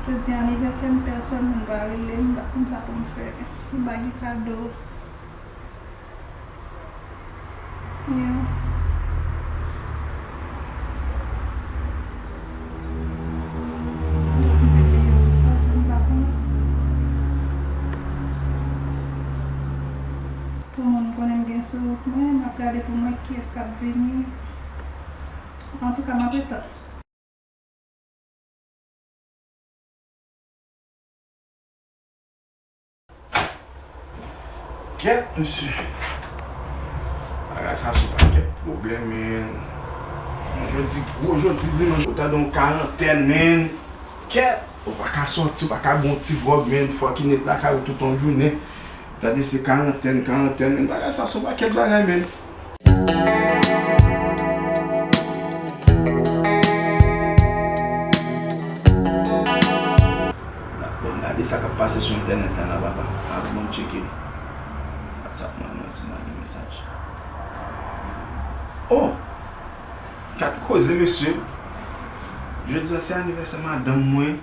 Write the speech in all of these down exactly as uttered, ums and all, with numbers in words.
Jodi anivèsè m, pèsòn moun pa rele m, m pa konn sa pou m fè. M pa gen kado. Yeah. M te bliye sou statut, m pa konnen. Pou moun konnen m gen sou wout mwen, m ap gade pou m wè kiyès k ap vini. Antouka, m ap etan. Kèt, mesye. Bagay sa se yon pakèt pwoblèm, men. Jodi gwo, jodi dimanch, ou tande yon karantèn, men. Kèt, ou pa ka sòti, ou pa ka bwè yon ti gwòg, men. Fòk ou ret lakay ou tout yon jounen. Tande se karantèn, karantèn, men. Bagay sa se yon pakèt bagay, men. Bon, gade sa k ap pase sou entènèt la, la, papa. Avan m tcheke WhatsApp mwen, mwen si mwen gen mesaj. Oh! Gad koze, mesye. Jodi a se anivèsè madanm mwen.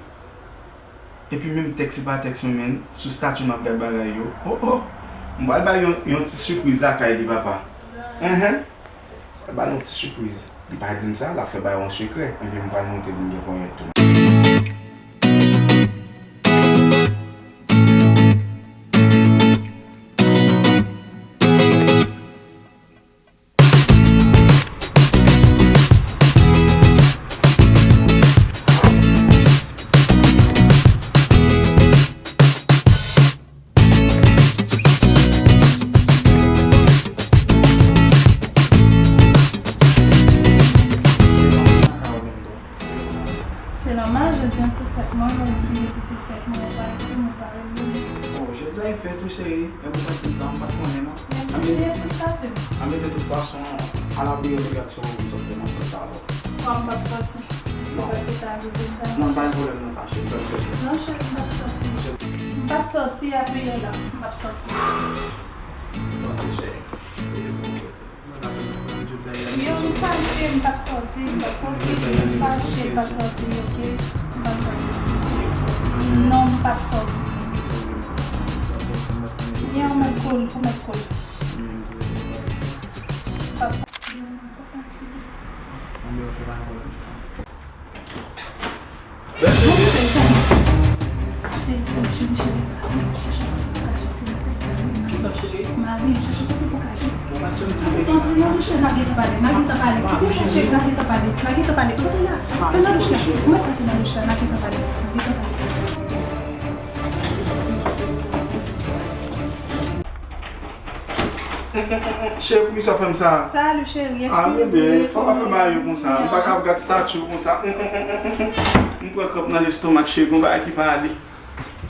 Epi menm tèks se pa tèks mwen, men sou stati m ap gad bagay yo. Oh, oh! M pral ba l yon, yon ti sipriz lakay li, papa. Enhen. Ba l yon ti sipriz. Li pa di m sa, l ap fè ba yo yon sekrè. Ebyen, m pral montre li m gen ponyèt tou. Se nòmal, jodi a se fèt mwen, mwen bliye si se fèt mwen, mwen pa rele, mwen pa rele. Bon, jodi a e fèt ou, cheri, men ou pa di m sa, m pa t konnen, non. Men m bliye sou stati m. Anben, de tout fason, a la prière, regarde sur vous, m sòti, m ap sòti avè w. Non, m p ap sòti. Non. Ou pa t gen tan avize m sa. Non, pa gen pwoblèm nan sa, cheri. Pa gen pwoblèm. Non, cheri, m p ap sòti. M p ap sòti, apre la. M p ap sòti. Pase, cheri. Yo, m fache, m p ap sòti, m p ap sòti. M fache, m p ap sòti, oke? M p ap sòti. Non, m p ap sòti. Yo, m ap koul, ou mèt koul. M p ap sòti. Kisa, cheri? Mari m, chache kote pou kache. Antre nan douch la, n a gentan pale, n a gentan pale. Kite sa, cheri, n a gentan pale, n a gentan pale. Antre la, antre nan douch la. Ou mèt pase nan douch la, n a gentan pale, n a gentan pale. Cheri, poukisa w fè m sa? Salut, cheri, eskize. Ah, bebe, fò w pa fè bagay yo konsa. M pa ka ap gad stati w konsa. M pran kranp nan lestomak, cheri, gon bagay ki pa ale.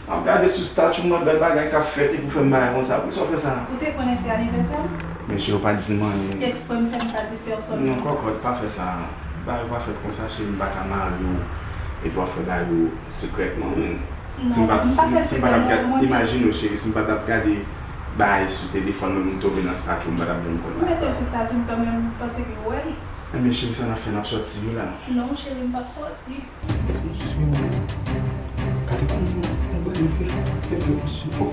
M ap gade sou stati w, m wè bèl bagay k ap fèt, epi w fè m bagay konsa. Poukisa w fè sa? Ou te konnen se anivèsè m? Men cheri, w pa t di m anyen. Eksprè m fè m pa di pèsòn konsa. Non, kòkòt, pa fè sa. Bagay yo pa fèt konsa, cheri, m pa ka mare w. Epi w ap fè bagay yo sekrètman, men. Si m pa, si, si m pa t ap gade, imajine w, cheri, si m pa t ap gade bagay sou telefòn mwen, m tonbe nan stati w, m pa t ap janm konnen. Ou mete l sou stati m kanmenm, m panse ke w wè l. Enben, cheri, sa n ap fè, n ap sòti wi la. Non, cheri, m p ap sòti. Gade kòman yon bagay fè, fè vyolasyon. Oh!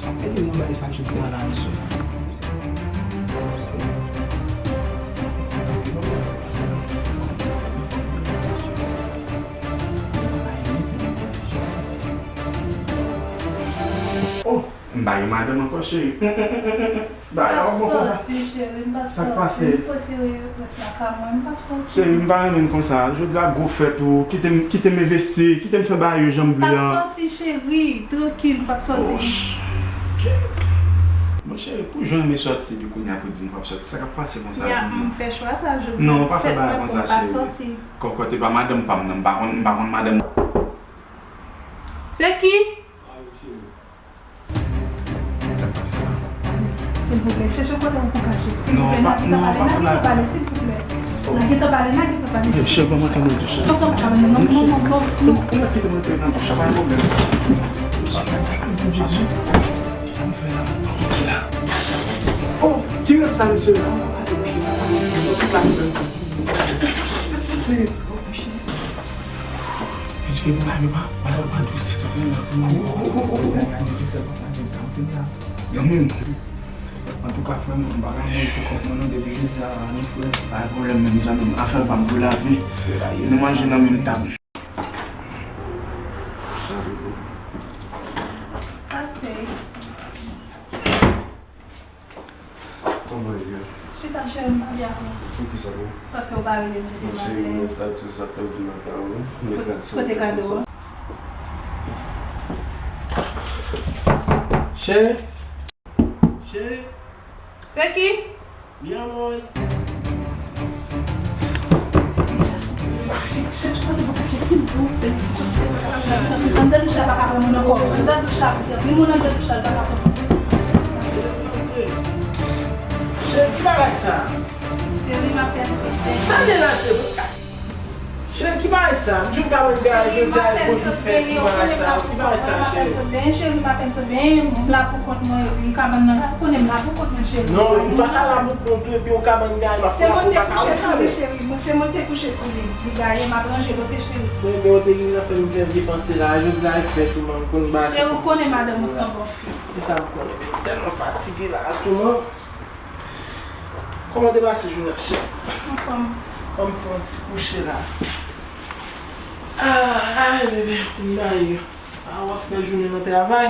Sa pèdi nan bagay sa jodi a la, mesye. Oh, m pa gen madanm ankò, cheri. Bagay la pa bon konsa. M p ap sòti, cheri, m p ap sòti. Sa k pase? M prefere ret lakay mwen, m p ap sòti. Cheri, m pa renmen n konsa. Jodi a gwo fèt ou, kite m, kite m envesti, kite m fè bagay yo jan m vle a. M p ap sòti, cheri, trankil, m p ap sòti. Oh, sh-, kèt. Bon, cheri, pou jan m sòti, epi kounye a pou di m m p ap sòti. Sa k ap pase konsa, di m non. M fè chwa sa jodi a. Non, pa fè bagay konsa, cheri. Kòkòt, e pa madanm pa m nan, m pa konn, m pa konn madanm. Se ki? Sa k pase la? Silvouplè, chèche kote w pou kache. Silvouplè, n a gentan pale, n a gentan pale, silvouplè. N a gentan pale, n a gentan pale. Chèche, ban mwen tann yon douch. Non, non, non, non, non, non, non. Ou mèt kite mwen tann yon douch, pa gen pwoblèm. Sa pa di sa, Jezi. Kisa m fè la? Oh, ki rès sa, mesye? Se, se, Ti pe pou mwen, pa, pa, pa dous. Zanmi m. Antouka, frè m, m pa ka mouri pou kont mwen non, depi jodi a, non, frè. Pa gen pwoblèm menm, zanmi m. Afè pa m pou lavi. Nou manje nan menm tab. Pase. Kòman w ye? Chita, cheri, m pa byen ankò. Poukisa, boo? Paske w pa rele m depi maten. Cheri, mwen, sa, sa fè m vin nan kay ou, wi. Mwen, kote kado a? Cheri. Cheri. Se ki? Mi amor. Chèche kote pou kache, silvouplè. Anndan douch la pa ka pran moun ankò. Anndan douch la, ni moun anndan douch la, li pa ka pran moun. Cheri, ki bagay sa? Cheri, m ap fè m sot. Sa gen la, cheri? Cheri, ki bagay sa? M jwenn kabann gaye jodi a, epi w di fè ki bagay sa? Ki bagay sa, cheri? Cheri, m apèn sot benyen, m la pou kont mwen, epi kabann nan la, ou konnen m la pou kont mwen, cheri. Non, ou pa ka la pou kont ou, epi yon kabann gaye, m ap la pou kont ou, cheri. Mwen, se mwen ki te kouche sou li, li gaye, m ap ranje l, oke, cheri. Se byen, ou te gen zafè m fè vye panse la, jodi a e fèt ou, man, m konn bagay sa. Cheri, ou konnen madanm ou se yon bon fi. Se sa m konnen, men m tèlman fatige la, atouman. Kòman te pase jounen an, cheri? Anfòm. Ann fè yon ti kouche la. Ah, ay, bebe, m gaye. Ah, w ap fè jounen nan travay.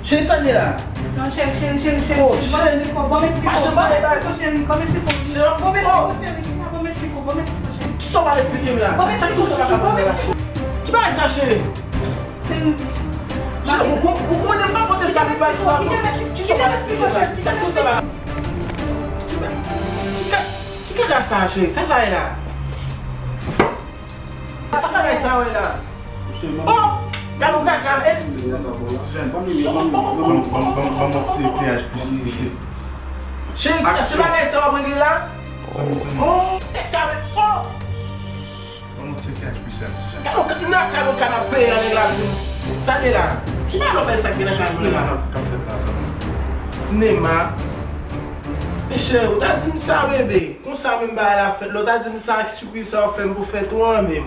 Cheri, sa l ye la? Non, cheri, cheri, cheri, cheri. Oh, cheri. Bon, m eksplike w, bon, m eksplike w, cheri, bon, m eksplike w. Cheri, bon, m eksplike w, cheri, chita, bon, m eksplike w, bon, m eksplike w, cheri. Kisa w pral eksplike m la? Bon, m eksplike w, cheri, bon, m eksplike w. Ki bagay sa, cheri? Cheri. Cheri, ou, ou, ou konnen m pa pote sa pou bay pou avanse. Ki, ki sa w pral eksplike m la? Sa ki sa la? Ki ba-, ki ka-, ki kaka sa, cheri? Sa sa ye la? Sa bagay sa w ye la? Oh! Gade yon kaka, e? Ban m ti ekleyaj plis isit. Cheri, se bagay sa w ap regle la? Oh! Nèg sa, oh! Ban m yon ti ekleyaj plis la, ti jan. Gade yon ka-, nan kado ka n ap peye an, nèg la di m, sa l ye la? Ki bagay lòbèy sa k gen nan kado la? Sinema k ap fèt la, zanmi. Sinema? Michel, ou ta di m sa, bebe. Konsa menm bagay la fèt. Lè w ta di m sa, sipriz sa w fè m pou fèt ou an, men.